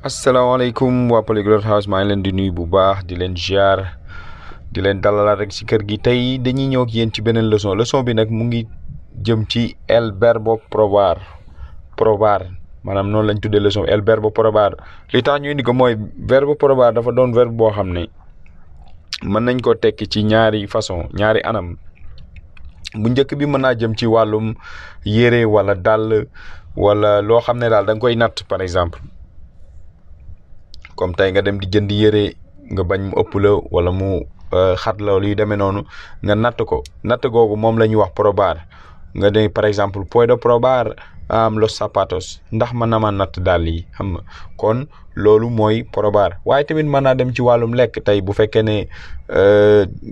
asalaamaaleykum waa Polyglot House maa ngi leen di nuyu bu baax di leen ziar di leen dalalaat rek ci kër gi tey dañuy ñëw ak yéen ci beneen leçon bi nag mu ngi jëm ci el verbo probar maanaam noonu lañ tuddee leçon el verbo probar li tax ñu indi ko mooy verbe probar dafa doon verbe boo xam ne mën nañ ko tekki ci ñaari façon ñaari anam bu njëkk bi mën naa jëm ci wàllum yére wala dàll wala loo xam ne daal da nga koy natt par exemple comme tey nga dem di jënd yére nga bañ mu ëpp la wala mu xat la yu demee noonu nga natt ko natt googu moom la ñuy wax probar nga ne par exemple puedo probar los zapatos ndax mën na ma natt dàll yi xam nga kon loolu mooy probar waaye tamit mën naa dem ci wàllum lekk tey bu fekkee ne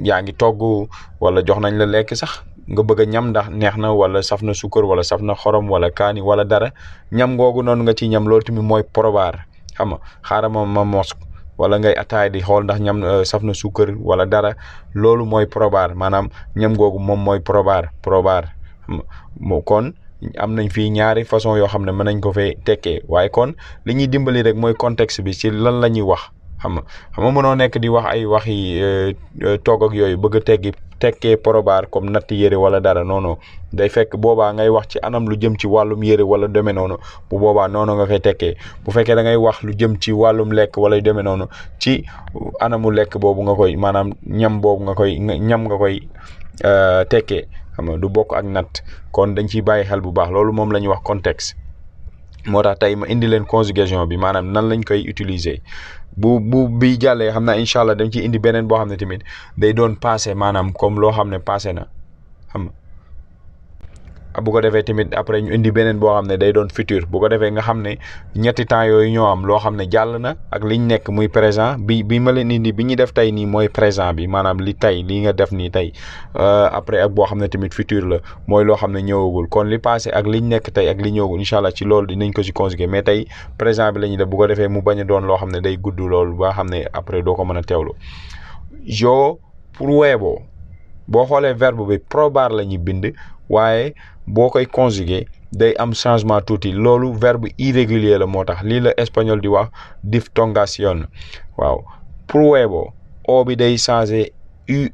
yaa ngi togg wala jox nañ la lekk sax nga bëgg a ñam ndax neex na wala saf na suukar wala saf na xorom wala kaani wala dara ñam googu noonu nga ci ñam loolu tamit mooy probar xam nga xaaral ma mos wala ngay ataay di xool ndax ñam saf na suukar wala dara loolu mooy probar maanaam ñam googu moom mooy probar kon am nañ fii ñaari façon yoo xam ne mën nañ ko fee tekkee waaye kon li ñuy dimbali rek mooy contexte bi ci lan la ñuy wax xam nga mënoo nekk di wax ay waxi toog ak yooyu bëgg a tekkee probar comme natt yére wala dara non day fekk boobaa ngay wax ci anam lu jëm ci wàllum yére wala demee noonu bu boobaa noonu nga koy tekkee bu fekkee da ngay wax lu jëm ci wàllum lekk wala demee noonu ci anamu lekk boobu nga koy maanaam ñam boobu nga koy tekkee xam nga du bokk ak natt kon dañ ciy bàyyi xel bu baax loolu moom la ñuy wax contexte moo tax tey ma indi leen conjugation bi maanaam nan lañ koy utiliser bu bi jàllee xam naa incha allah dañ ciy indi beneen boo xam ne tamit day doon passé maanaam comme loo xam ne passé na xam nga bu ko defee tamit après ñu indi beneen boo xam ne day doon futur bu ko defee nga xam ne ñetti temps yooyu ñoo am loo xam ne jàll na ak liñ nekk muy présent bi ma leen indi bi ñu def tey nii mooy présent bi maanaam li tey li nga def nii tey après ak boo xam ne tamit futur la mooy loo xam ne ñëwagul kon li passé ak liñ nekk tey ak li ñëwagul incha allah ci loolu dinañ ko ci conjuguer mais tey présent bi la ñuy def bu ko defee mu bañ a doon loo xam ne day gudd loolu ba xam ne après doo ko mën a teewlu yo pruebo boo xoolee verbe bi probar la ñuy bind waaye boo koy conjuguer day am changement tuuti loolu verbe irrégulier la moo tax lii la espagnol di wax diftongación waaw pruebo o bi day changer ue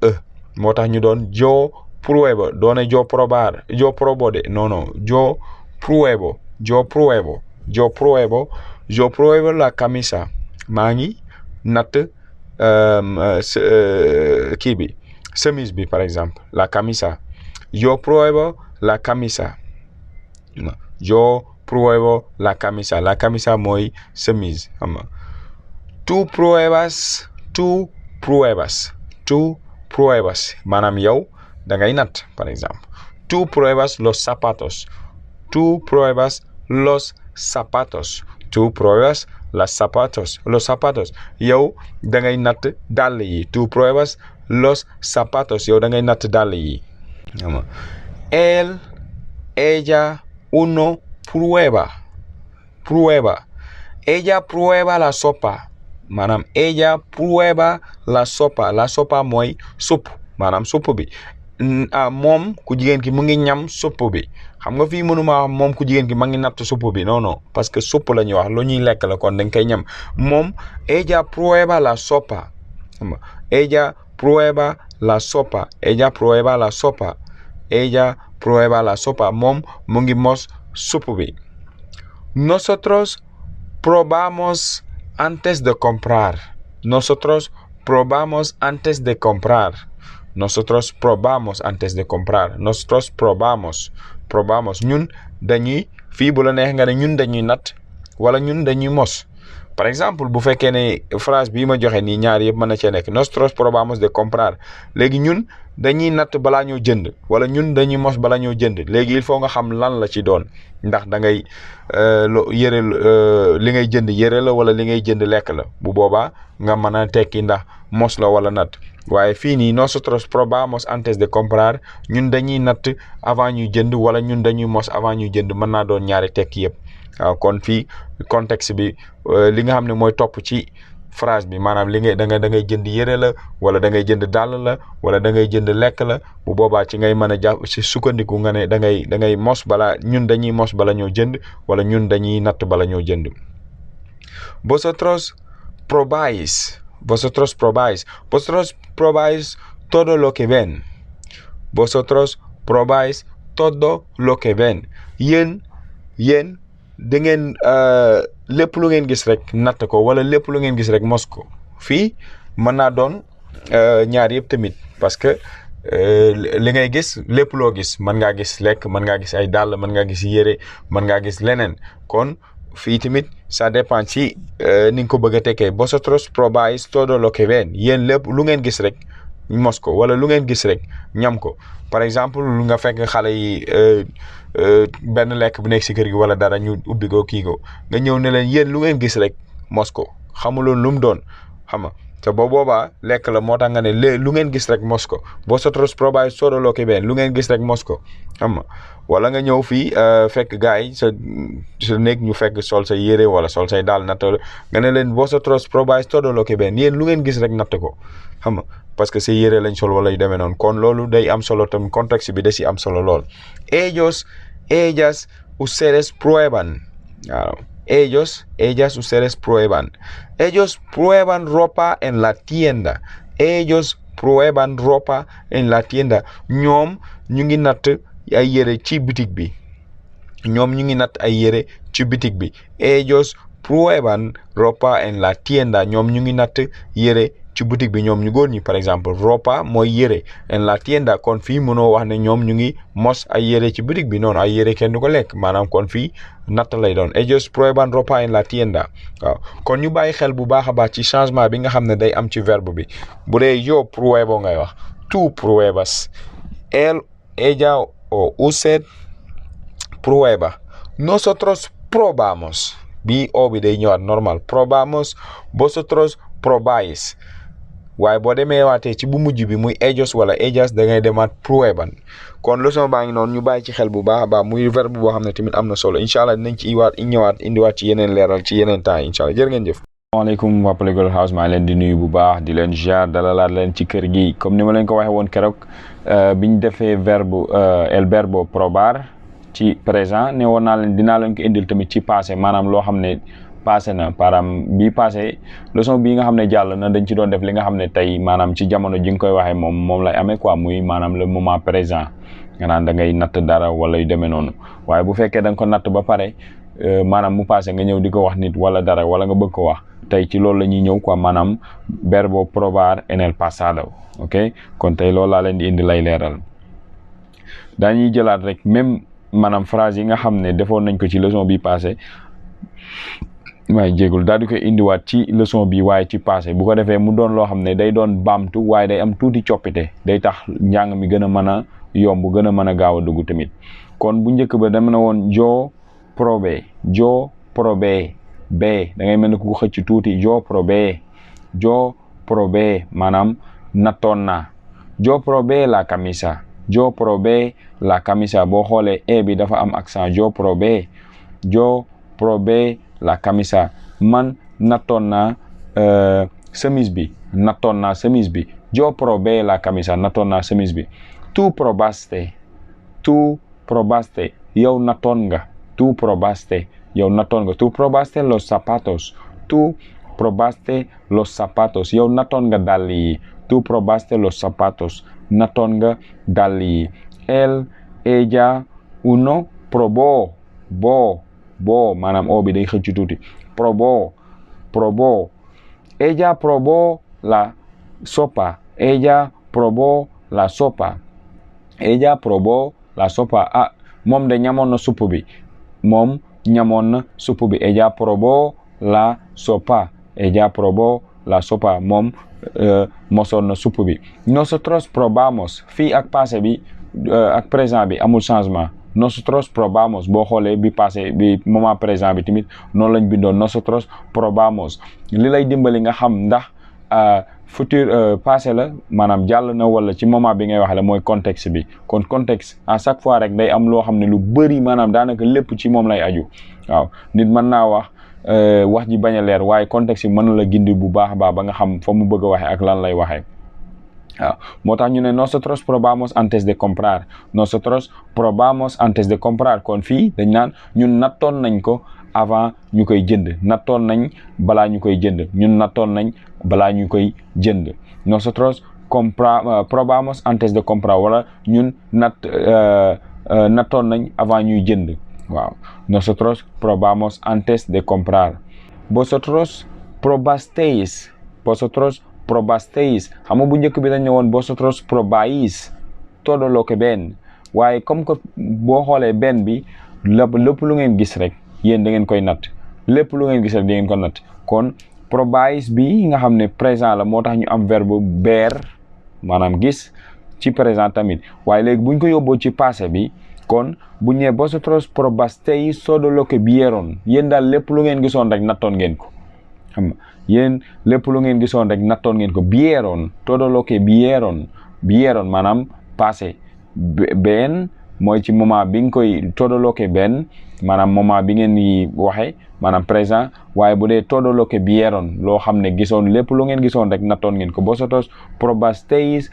moo tax ñu doon yo pruebo doone yo probar yo probo de non yo pruebo la camisa maa ngi natt kii bi chemise bi par exemple la camisa yo pruebo la camisa la camisa mooy chemise xam nga tú pruebas maanaam yow da ngay natt par exemple tú pruebas los zapatos los zapatos yow da ngay natt dàll yi tú pruebas los zapatos yow da ngay natt dàll yi xam nga él, ella, uno prueba. Ella prueba la sopa. maanaam ella prueba la sopa mooy supp maanaam supp bi moom ku jigéen ki mu ngi ñam supp bi xam nga fii mënuma wax moom ku jigéen ki ma ngi natt supp bi non parce que supp la ñuy wax lu ñuy lekk la kon dañ koy ñam moom ella prueba la sopa ella prueba la sopa moom mu ngi mos supp bi nosotros probamos antes de comprar nosotros probamos ñun dañuy fii bu la neex nga ne ñun dañuy natt wala ñun dañuy mos par exemple bu fekkee ne phrase bii ma joxe nii ñaar yëpp mën na cee nekk nosotros probamos de comprar léegi ñun dañuy natt balaa ñoo jënd wala ñun dañuy mos balaa ñoo jënd léegi il faut nga xam lan la ci doon ndax da ngay yëre li ngay jënd yëre la wala li ngay jënd lekk la bu boobaa nga mën a tekki ndax mos la wala natt waaye fii nii nosotros probamos antes de comprar ñun dañuy natt avant ñuy jënd wala ñun dañuy mos avant ñuy jënd mën naa doon ñaari tekki yëpp waaw kon fii contexte bi li nga xam ne mooy topp ci phrase bi maanaam li ngay da ngay jënd yére la wala da ngay jënd dàll la wala da ngay jënd lekk la bu boobaa ci ngay mën a jàpp si sukkandiku nga ne da ngay mos bala ñun dañuy mos bala ñoo jënd wala ñun dañuy natt bala ñoo jënd. Vosotros probáis todo lo que ven. Vosotros probáis todo lo que ven. yéen da ngeen lépp lu ngeen gis rek natt ko wala lépp lu ngeen gis rek mos ko. fii mën naa doon ñaar yëpp tamit parce que li ngay gis lépp loo gis mën ngaa gis lekk mën ngaa gis ay dàll mën ngaa gis yére mën ngaa gis leneen kon fii tamit ça dépend ci ni nga ko bëgg a tekkee. Vosotros probáis todo lo que ven. yéen lépp lu ngeen gis rek mos ko wala lu ngeen gis rek ñam ko. par exemple lu nga fekk xale yi benn lekk bu nekk si kër gi wala dara ñu ubbi ko kii ko nga ñëw ne leen yéen lu ngeen gis rek mos ko xamuloon lu mu doon xam nga te boobaa lekk la moo tax nga ne lu ngeen gis rek mos ko. Vosotros probáis todo lo que ven. lu ngeen gis rek mos ko xam nga wala nga ñëw fii fekk gars yi sa néeg ñu fekk sol sa yére wala sol say daal natt nga ne leen vosotros probáis todo lo que ven. yéen lu ngeen gis rek natt ko xam nga parce que sa yére lañ sol wala yu demee noonu kon loolu day am solo tam contexte bi da si am solo lool. Ellas, ustedes prueban. waaw ellas, ustedes prueban. Ellos prueban ropa en la tienda. Ellos prueban ropa en la tienda. ñoom ñu ngi natt ay yére ci bitig bi. Ellos prueban ropa en la tienda. ñoom ñu ngi natt yére ci boutique bi ñoom ñu góor ñi par exemple ropa mooy yére en la tienda kon fii mënoo wax ne ñoom ñu ngi mos ay yére ci boutique bi noonu ay yére kenn du ko lekk maanaam kon fii natt lay doon. Ellos prueban ropa en la tienda. waaw kon ñu bàyyi xel bu baax a baax ci changement bi nga xam ne day am ci verbe bi bu dee yo pruebo ngay wax tú pruebas él ella o usted prueba. Nosotros probamos bi o bi day ñëwaat normal probamos. Vosotros probáis waaye boo demee waatee ci bu mujj bi muy ellos wala ellas da ngay demaat prueban kon leçon baa ngi noonu ñu bàyyi ci xel bu baax a baax muy verbe boo xam ne tamit am na solo incha allah dinañ ci indiwaat ci yeneen leeral ci yeneen temps incha allah jërë ngeen jëf. asalaamaaleykum waa Polyglot House maa leen di nuyu bu baax di leen ziar dalalaat leen ci kër gi comme ni ma leen ko waxee woon keroog biñ defee el verbo probar ci présent ne woon naa leen dinaa leen ko indil tamit ci passé maanaam loo xam ne passé na param bii passé leçon bii nga xam ne jàll na dañ ci doon def li nga xam ne tey maanaam ci jamono ji nga koy waxee moom lay amee quoi muy maanaam le moment présent nga naan da ngay natt dara wala yu demee noonu waaye bu fekkee da nga ko natt ba pare maanaam mu passé nga ñëw di ko wax nit wala dara wala nga bëgg ko wax tey ci loolu la ñuy ñëw quoi maanaam verbo probar en el pasado ok kon tey loolu laa leen di indi lay leeral dañuy jëlaat rek même maanaam phrase yi nga xam ne defoon nañ ko ci leçon bi passé waaye jéegul daal di koy indiwaat ci leçon bi waaye ci passé bu ko defee mu doon loo xam ne day doon baamtu waaye day am tuuti coppite day tax njàng mi gën a mën a yomb gën a mën a gaaw a dugg tamit kon bu njëkk ba dama ne woon yo probé bee da ngay mel ne ku xëcc tuuti yo probé maanaam nattoon naa yo probé la camisa boo xoolee e bi dafa am accent yo probé la camisa man nattoon naa chemise bi yo probé la camisa nattoon naa chemise bi tú probaste yow nattoon nga tú probaste los zapatos yow nattoon nga dàll yi tú probaste los zapatos nattoon nga dàll yi él ella uno probó bo maanaam o bi day xëcc tuuti probó ella probó la sopa moom de ñamoon na supp bi ella probó la sopa moom mosoon na supp bi. Nosotros probamos fii ak passé bi ak présent bi amul changement nosotros probamos boo xoolee bi passé bi moment présent bi tamit noonu lañ bindoon nosotros probamos li lay dimbali nga xam ndax futur passé la maanaam jàll na wala ci moment bi ngay wax la mooy contexte bi kon contexte à chaque fois rek day am loo xam ne lu bëri maanaam daanaka lépp ci moom lay aju waaw nit mën naa wax wax ji bañ a leer waaye contexte yi mën na la gindi bu baax a baax ba nga xam fa mu bëgg a waxee ak lan lay waxee. waaw moo tax ñu ne nosotros probamos antes de comprar, nosotros probamos antes de comprar. kon fii dañ naan ñun nattoon nañ ko avant ñu koy jënd, nattoon nañ balaa ñu koy jënd, ñun nattoon nañ balaa ñu koy jënd. Nosotros probamos antes de comprar, wala ñun nattoon nañ avant ñuy jënd. waaw nosotros probamos antes de comprar. Vosotros probasteis, vosotros probasteis. xam nga bu njëkk bi dañ ne woon vosotros probáis todo lo que ven, waaye comme que boo xoolee benn bi lépp lu ngeen gis rek yéen da ngeen koy natt, lépp lu ngeen gis rek da ngeen ko natt. kon probáis bi nga xam ne présent la moo tax ñu am verbe ver maanaam gis ci présent tamit, waaye léegi buñ ko yóbboo ci passé bi kon bu ñu nee vosotros probasteis todo lo que vieron, yéen daal lépp lu ngeen gisoon rek nattoon ngeen ko. xam nga yéen lépp lu ngeen gisoon rek nattoon ngeen ko. Vieron todo lo que vieron, vieron maanaam passé, ven mooy ci moment bi nga koy, todo lo que ven maanaam moment bi ngeen di waxee maanaam présent, waaye bu dee todo lo que vieron loo xam ne gisoon lépp lu ngeen gisoon rek nattoon ngeen ko. Vosotros probasteis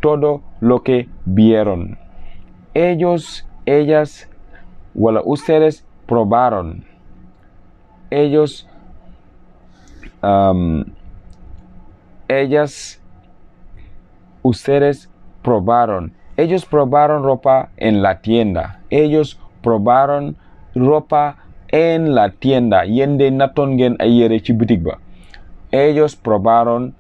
todo lo que vieron. Ellos, ellas, wala ustedes probaron. Ellos, ellas, ustedes probaron. Ellos probaron ropa en la tienda. Ellos probaron ropa en la tienda. Yéen de nattoon ngeen ay yére ci boutique ba. Ellos probaron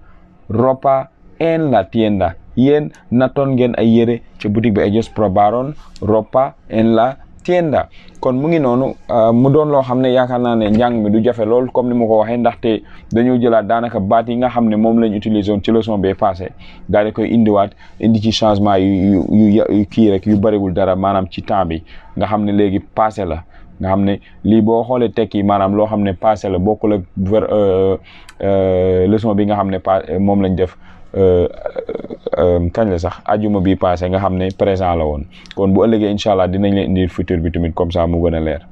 ropa en la tienda. Yéen nattoon ngeen ay yére ci boutique ba. Ellos probaron ropa en la tienda. kon mu ngi noonu mu doon loo xam ne yaakaar naa ne njàng mi du jafe lool comme ni ma ko waxee, ndaxte dañoo jëlaat daanaka baat yi nga xam ne moom lañ utilisé woon ci leçon bee passé daal di koy indi ci changement yu kii rek yu bëriwul dara maanaam ci temps bi nga xam ne léegi passé la, nga xam ne lii boo xoolee tekki maanaam loo xam ne passé la bokkul ak leçon bi nga xam ne moom lañ def kañ la sax ajuma bi passé nga xam ne présent la woon. kon bu ëllëgee incha allah dinañ leen indi futur bi tamit comme ça mu gën a leer.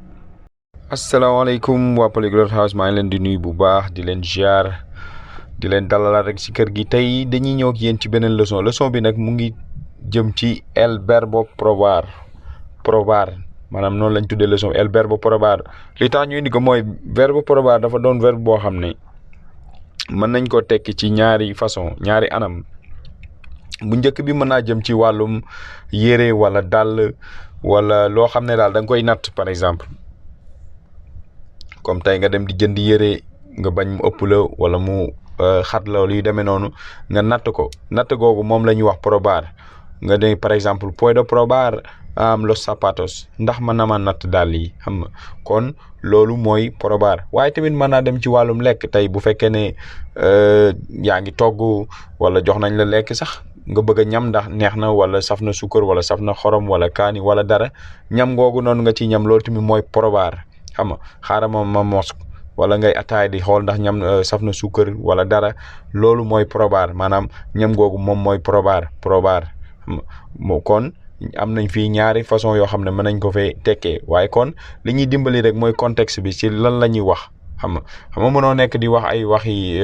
asalaamaaleykum waa Polyglot House, maa ngi leen di nuyu bu baax, di leen ziar, di leen dalalaat rek si kër gi. tey dañuy ñëw ak yéen ci beneen leçon bi nag mu ngi jëm ci el verbo probar, maanaam noonu lañ tuddee leçon el verbo probar. li tax ñu indi ko mooy verbe probar dafa doon verbe boo xam ne mën nañ ko tekki ci ñaari façon, ñaari anam. bu njëkk bi mën naa jëm ci wàllum yére wala dàll wala loo xam ne daal da nga koy natt. par exemple comme tey nga dem di jënd yére nga bañ mu ëpp la wala mu xat la luy demee noonu nga natt ko. natt googu moom la ñuy wax probar. nga ne par exemple puedo probar los zapatos, ndax mën na ma natt dàll yi, xam nga. kon loolu mooy probar. waaye tamit mën naa dem ci wàllum lekk. tey bu fekkee ne yaa ngi togg wala jox nañ la lekk sax nga bëgg a ñam ndax neex na wala saf na sukkar wala saf na xorom wala kaani wala dara, ñam googu noonu nga ci ñam, loolu tamit mooy probar. xam nga xaaral ma mos wala ngay ataay di xool ndax ñam saf na sukkar wala dara, loolu mooy probar. maanaam ñam googu moom mooy probar. kon am nañ fii ñaari façon yoo xam ne mën nañ ko fee tekkee, waaye kon li ñuy dimbali rek mooy contexte bi ci lan la ñuy wax. xam nga mënoo nekk di wax ay waxi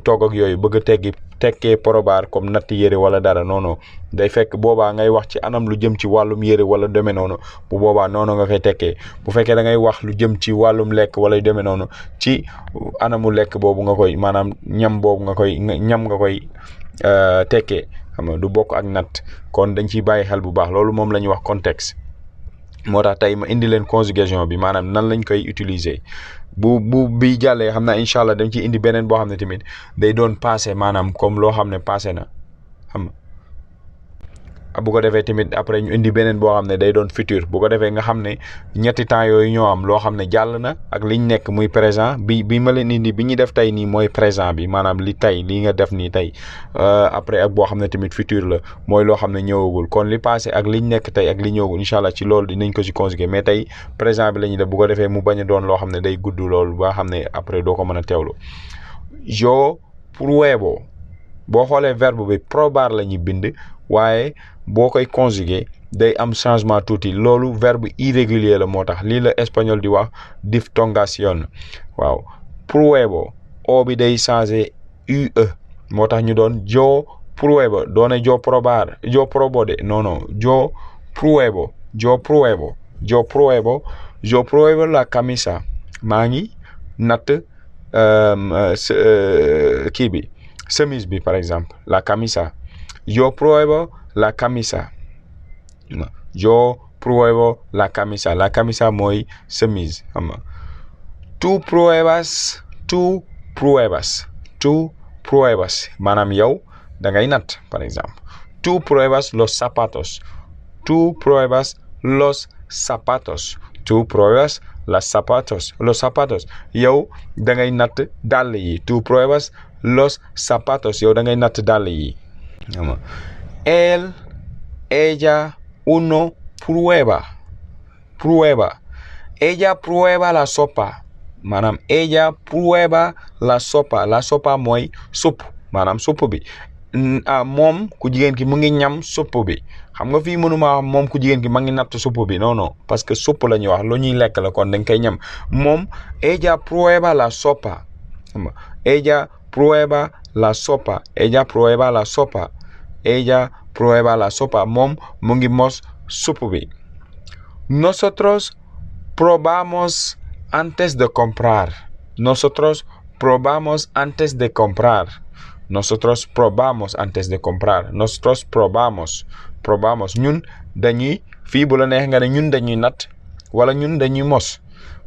toog ak yooyu bëgg a tekkee probar comme natt yére wala dara. non day fekk boobaa ngay wax ci anam lu jëm ci wàllum yére wala demee noonu, bu boobaa noonu nga koy tekkee. bu fekkee da ngay wax lu jëm ci wàllum lekk wala demee noonu, ci anamu lekk boobu nga koy, maanaam ñam boobu nga koy tekkee. xam nga du bokk ak natt. kon dañ ciy bàyyi xel bu baax. loolu moom la ñuy wax contexte. moo tax tey ma indi leen conjugation bi, maanaam nan lañ koy utiliser. bu bi jàllee xam naa incha allah dañ ciy indi beneen boo xam ne tamit day doon passé, maanaam comme loo xam ne passé na, xam nga. bu ko defee tamit après ñu indi beneen boo xam ne day doon futur. bu ko defee nga xam ne ñetti temps yooyu ñoo am, loo xam ne jàll na ak liñ nekk muy présent. bi ma leen indi bi ñu def tey nii mooy présent bi, maanaam li tey li nga def nii tey. après ak boo xam ne tamit futur la, mooy loo xam ne ñëwagul. kon li passé ak liñ nekk tey ak li ñëwagul incha allah ci loolu dinañ ko ci conjuguer, mais tey présent bi la ñuy def. bu ko defee mu bañ a doon loo xam ne day gudd loolu ba xam ne après doo ko mën a teewlu. yo pruebo, boo xoolee verbe bi probar la ñuy bind, waaye boo koy conjuguer day am changement tuuti loolu verbe irrégulier la moo tax lii la espagnol di wax diftongación waaw pruebo o bi day changer ue moo tax ñu doon yo pruebo doone yo probar yo probo de non yo pruebo la camisa maa ngi natt kii bi chemise bi par exemple la camisa yo pruebo la camisa la camisa mooy chemise xam nga tú pruebas maanaam yow da ngay natt par exemple tú pruebas los zapatos los zapatos yow da ngay natt dàll yi tú pruebas los zapatos yow da ngay natt dàll yi él ella uno prueba ella prueba la sopa maanaam ella prueba la sopa mooy supp maanaam supp bi moom ku jigéen ki mu ngi ñam supp bi xam nga fii mënuma wax moom ku jigéen ki ma ngi natt supp bi non parce que supp la ñuy wax lu ñuy lekk la kon dañ koy ñam moom ella prueba la sopa moom mu ngi mos supp bi nosotros probamos antes de comprar nosotros probamos ñun dañuy fii bu la neex nga ne ñun dañuy natt wala ñun dañuy mos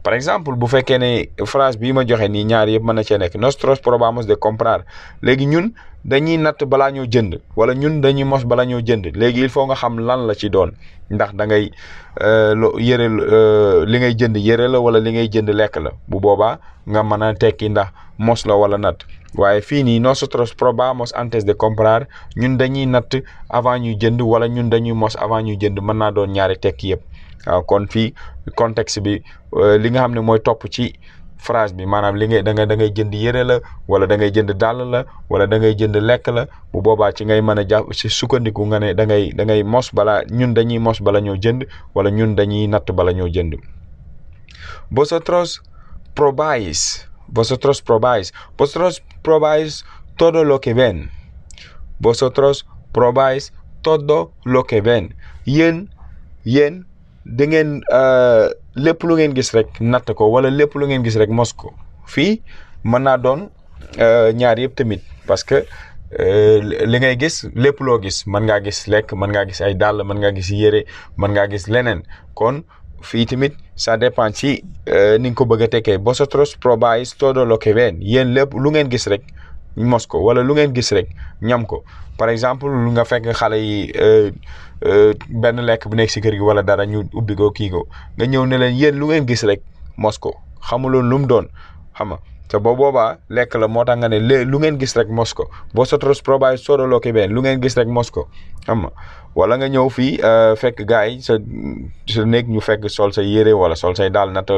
par exemple bu fekkee ne phrase bii ma joxe nii ñaar yëpp mën na cee nekk nosotros probamos de comprar léegi ñun dañuy natt balaa ñoo jënd wala ñun dañuy mos balaa ñoo jënd léegi il faut nga xam lan la ci doon ndax da ngay yëre li ngay jënd yëre la wala li ngay jënd lekk la bu boobaa nga mën a tekki ndax mos la wala natt waaye fii nii nosotros probamos antes de comprar ñun dañuy natt avant ñuy jënd wala ñun dañuy mos avant ñuy jënd mën naa doon ñaari tekki yëpp waaw kon fii contexte bi li nga xam ne mooy topp ci phrase bi maanaam li ngay da ngay jënd yëre la wala da ngay jënd dàll la wala da ngay jënd lekk la bu boobaa ci ngay mën a jàpp ci sukkandiku nga ne da ngay mos bala ñun dañuy mos bala ñoo jënd wala ñun dañuy natt bala ñoo jënd vosotros probáis todo lo que ven yéen da ngeen lépp lu ngeen gis rek natt ko wala lépp lu ngeen gis rek mos ko fii mën naa doon ñaar yëpp tamit parce que li ngay gis lépp loo gis mën ngaa gis lekk mën ngaa gis ay dàll mën ngaa gis yére mën ngaa gis leneen kon fii tamit ça dépend ci ni nga ko bëgg a tekkee vosotros probáis todo lo que ven yéen lépp lu ngeen gis rek mos ko wala lu ngeen gis rek ñam ko par exemple lu nga fekk xale yi benn lekk bu nekk ci kër gi wala dara ñu ubbi ko kii ko nga ñëw ne leen yéen lu ngeen gis rek mos ko xamuloon lu mu doon xam nga te boobaa lekk la moo tax nga ne lu ngeen gis rek mos ko vosotros probáis todo lo que ven lu ngeen gis rek mos ko xam nga wala nga ñëw fii fekk gars yi sa néeg ñu fekk sol sa yére wala sol say daal natt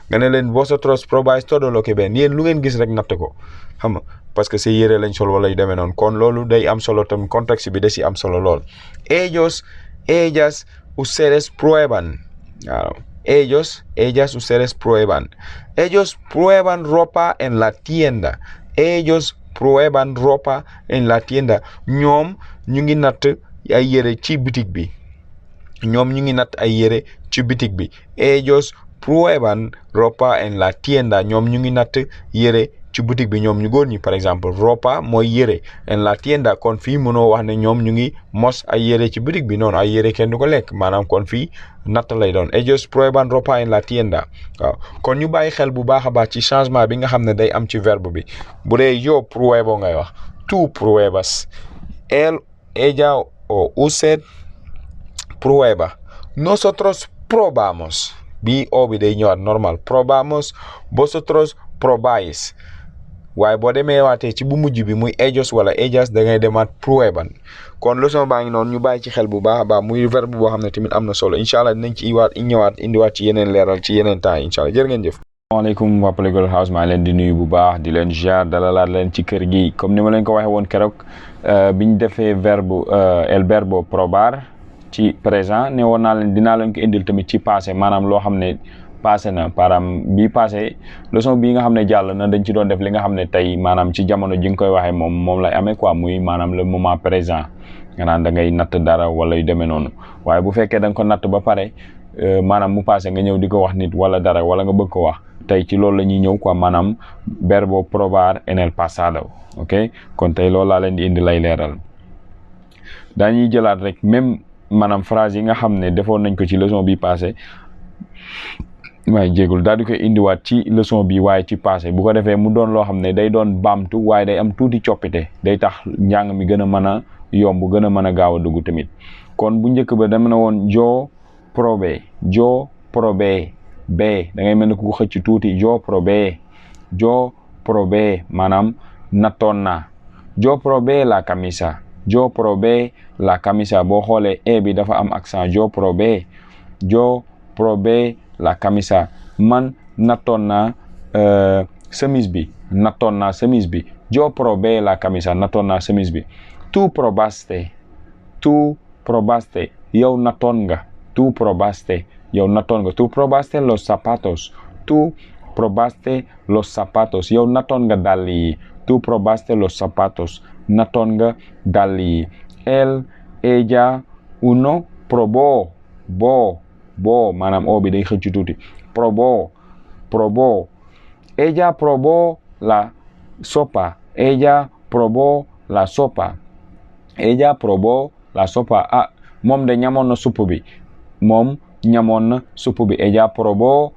nga ne leen vosotros probáis todo lo que ven yéen lu ngeen gis rek natt ko xam nga parce que sa yére lañ sol wala yu demee noonu kon loolu day am solo tam contexte bi da si am solo lool ellas ustedes prueban waaw ellas ustedes prueban ellos prueban ropa en la tienda ñoom ñu ngi natt ay yére ci bitig bi ellos prueban ropa en la tienda ñoom ñu ngi natt yére ci boutique bi ñoom ñu góor ñi par exemple ropa mooy yére en la tienda kon fii mënoo wax ne ñoom ñu ngi mos ay yére ci boutique bi noonu ay yére kenn du ko lekk maanaam kon fii natt lay doon ellos prueban ropa en la tienda waaw kon ñu bàyyi xel bu baax a baax ci changement bi nga xam ne day am ci verbe bi bu dee yo pruebo ngay wax tú pruebas él ella o usted prueba nosotros probamos bi o bi day ñëwaat normal probamos vosotros probáis waaye boo demee waatee ci bu mujj bi muy ellos wala ellas da ngay demaat prueban kon leçon baa ngi noonu ñu bàyyi ci xel bu baax a baax muy verbe boo xam ne tamit am na solo incha allah dinañ ci indiwaat ci yeneen leeral ci yeneen temps incha allah jërë ngeen jëf. asalaamaaleykum waa Polyglot House maa ngi leen di nuyu bu baax di leen ziar dalalaat leen ci kër gi comme ni ma leen ko waxee woon keroog biñ defee el verbo probar ci présent ne woon naa leen dinaa leen ko indil tamit ci passé maanaam loo xam ne passé na param bii passé leçon bii nga xam ne jàll na dañ ci doon def li nga xam ne tey maanaam ci jamono ji nga koy waxee moom lay amee quoi muy maanaam le moment présent nga naan da ngay natt dara wala yu demee noonu waaye bu fekkee da nga ko natt ba pare maanaam mu passé nga ñëw di ko wax nit wala dara wala nga bëgg ko wax tey ci loolu la ñuy ñëw quoi maanaam verbo probar en el pasado ok kon tey loolu laa leen di indi lay leeral dañuy jëlaat rek même maanaam phrase yi nga xam ne defoon nañ ko ci leçon bi passé waaye jéegul daal di koy indiwaat ci leçon bi waaye ci passé bu ko defee mu doon loo xam ne day doon baamtu waaye day am tuuti coppite day tax njàng mi gën a mën a yomb gën a mën a gaaw a dugg tamit kon bu njëkk ba dama ne woon yo probé bee da ngay mel ne ku xëcc tuuti yo probé maanaam nattoon naa yo probé la camisa boo xoolee e bi dafa am accent yo probé la camisa man nattoon naa chemise bi yo probé la camisa nattoon naa chemise bi tú probaste yow nattoon nga tú probaste los zapatos yow nattoon nga dàll yi tú probaste los zapatos nattoon nga dàll yi él ella uno probó boo maanaam o bi day xëcc tuuti probó ella probó la sopa moom de ñamoon na supp bi ella probó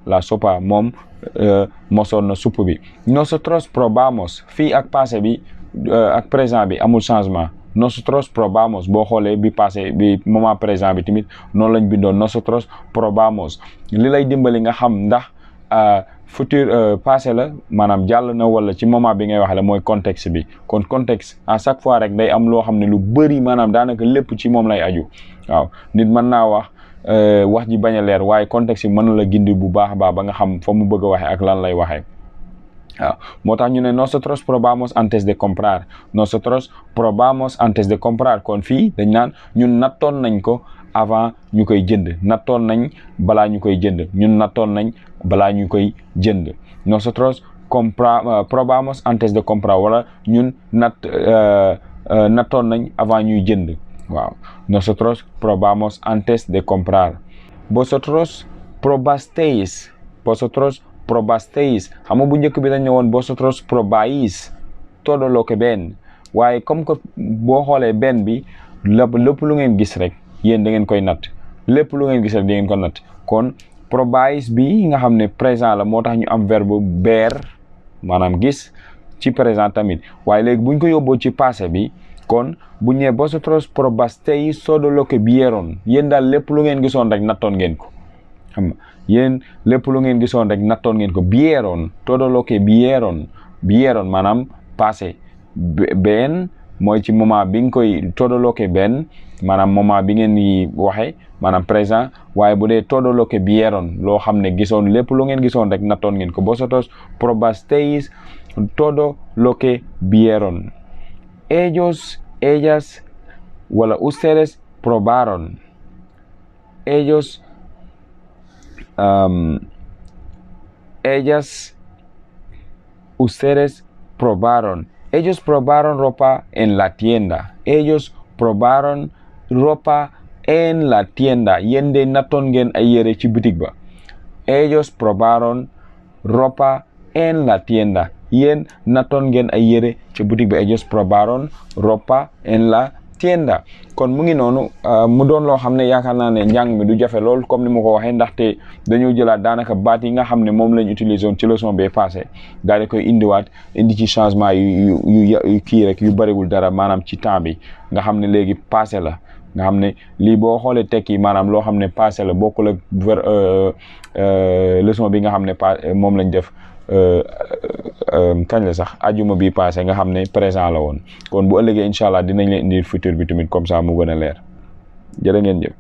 la sopa moom mosoon na supp bi nosotros probamos fii ak passé bi ak présent bi amul changement nosotros probamos boo xoolee bi passé bi moment présent bi tamit noonu lañ bindoon nosotros probamos li lay dimbali nga xam ndax futur passé la maanaam jàll na wala ci moment bi ngay wax la mooy contexte bi kon contexte à chaque fois rek day am loo xam ne lu bëri maanaam daanaka lépp ci moom lay aju waaw nit mën naa wax ji bañ a leer waaye contexte bi mën na la gindi bu baax a baax ba nga xam fa mu bëgg a waxee ak lan lay waxee waaw moo tax ñu ne nosotros probamos antes de comprar kon fii dañ naan ñun nattoon nañ ko avant ñu koy jënd nattoon nañ balaa ñu koy jënd nosotros probamos antes de comprar wala ñun nattoon nañ avant ñuy jënd waaw nosotros probamos antes de comprar vosotros probasteis xam nga bu njëkk bi dañ ne woon vosotros probáis todo lo que ven waaye comme que boo xoolee benn bi lépp lu ngeen gis rek yéen da ngeen koy natt kon probáis bi nga xam ne présent la moo tax ñu am verbe ver maanaam gis ci présent tamit waaye léegi buñ ko yóbboo ci passé bi kon bu ñu nee vosotros probasteis todo lo que vieron yéen daal lépp lu ngeen gisoon rek nattoon ngeen ko xam nga yéen lépp lu ngeen gisoon rek nattoon ngeen ko vieron todo lo que vieron maanaam passé benn mooy ci moment bi nga koy todo lo que ven maanaam moment bi ngeen di waxe maanaam présent waaye bu dee todo lo que vieron loo xam ne gisoon lépp lu ngeen gisoon rek nattoon ngeen ko vosotros probasteis todo lo que vieron ellos ellas wala ustedes probaron ustedes probaron ropa en la tienda yéen de nattoon ngeen ay yére ci boutique ba ellos probaron ropa en la tienda yéen nattoon ngeen ay yére ci boutique ba ellos probaron ropa en la tienda kon mu ngi noonu mu doon loo xam ne yaakaar naa ne njàng mi du jafe lool comme ni ma ko waxee ndaxte dañoo jëlaat daanaka baat yi nga xam ne moom lañ utilisé woon ci leçon bee passé daal di koy indi ci changement yu kii rek yu bëriwul dara maanaam ci temps bi nga xam ne léegi passé la nga xam ne lii boo xoolee tekki maanaam loo xam ne passé la bokkul ak leçon bi nga xam ne moom lañ def kañ la sax ajuma bi passé nga xam ne présent la woon kon bu ëllëgee incha allah dinañ leen indi futur bi tamit comme ça mu gën a leer jërë ngeen jëf